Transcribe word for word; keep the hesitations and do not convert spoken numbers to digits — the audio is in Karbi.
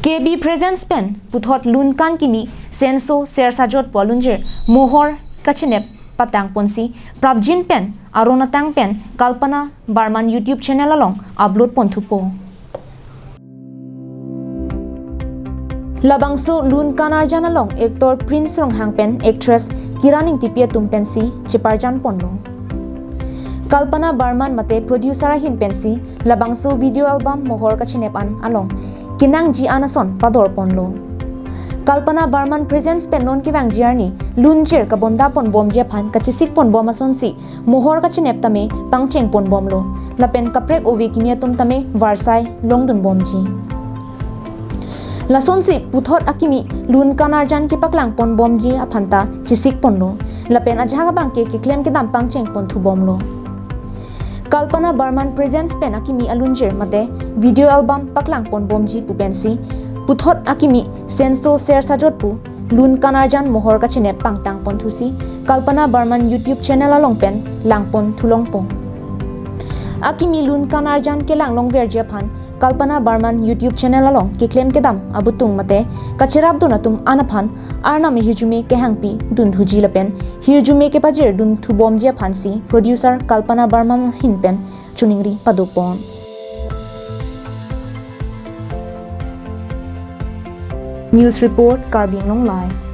K B Presents pen puthot Lunkan Kimi Senso Ser Sajot pu alunjir Mohor Kachinep patang ponsi prapjin pen aron atang pen Kalpana Barman YouTube channel along upload ponthupo. Labangso Lunkan Arjan along actor Prince Ronghang pen actress Kiran Engtipi atum pensi cheparjan ponlo. Kalpana Barman mate producer ahin pensi labangso video album Mohor Kachinep an along kenangji an ason pador ponlo. Kalpana Barman Presents pen non kevangji arni lunjir kabonda ponbomji aphan kachesik ponbom asonsi Mohor Kachinep tame pangcheng ponbomlo. Lapen kaprek ove kimi atum tame varsai longdunbomji. Lasonsi puthot akimi Lunkan Arjan kepaklang ponbomji aphanta chesik ponlo. Lapen ajahak abangke keklem kedam pangcheng ponthubomlo. Kalpana Barman Presents pen akimi alunjir mate video album paklang ponbomji pu pensi puthot akimi Senso Ser Sajot pu Lunkan Arjan Mohor Kachinep pangtang ponthusi Kalpana Barman YouTube channel along pen lang ponthulongpo. Akimi Lunkan Arjan kelang longverji aphan Kalpana Barman YouTube channel along keklem kedam abutung mate kacherapdun atum an aphan Arnam ahirjume kehangpi dunthuji lapen hirjume kepajir dunthubomji aphansi producer Kalpana Barman ahin pen choningri padopon. News report, Karbi Anglong Live.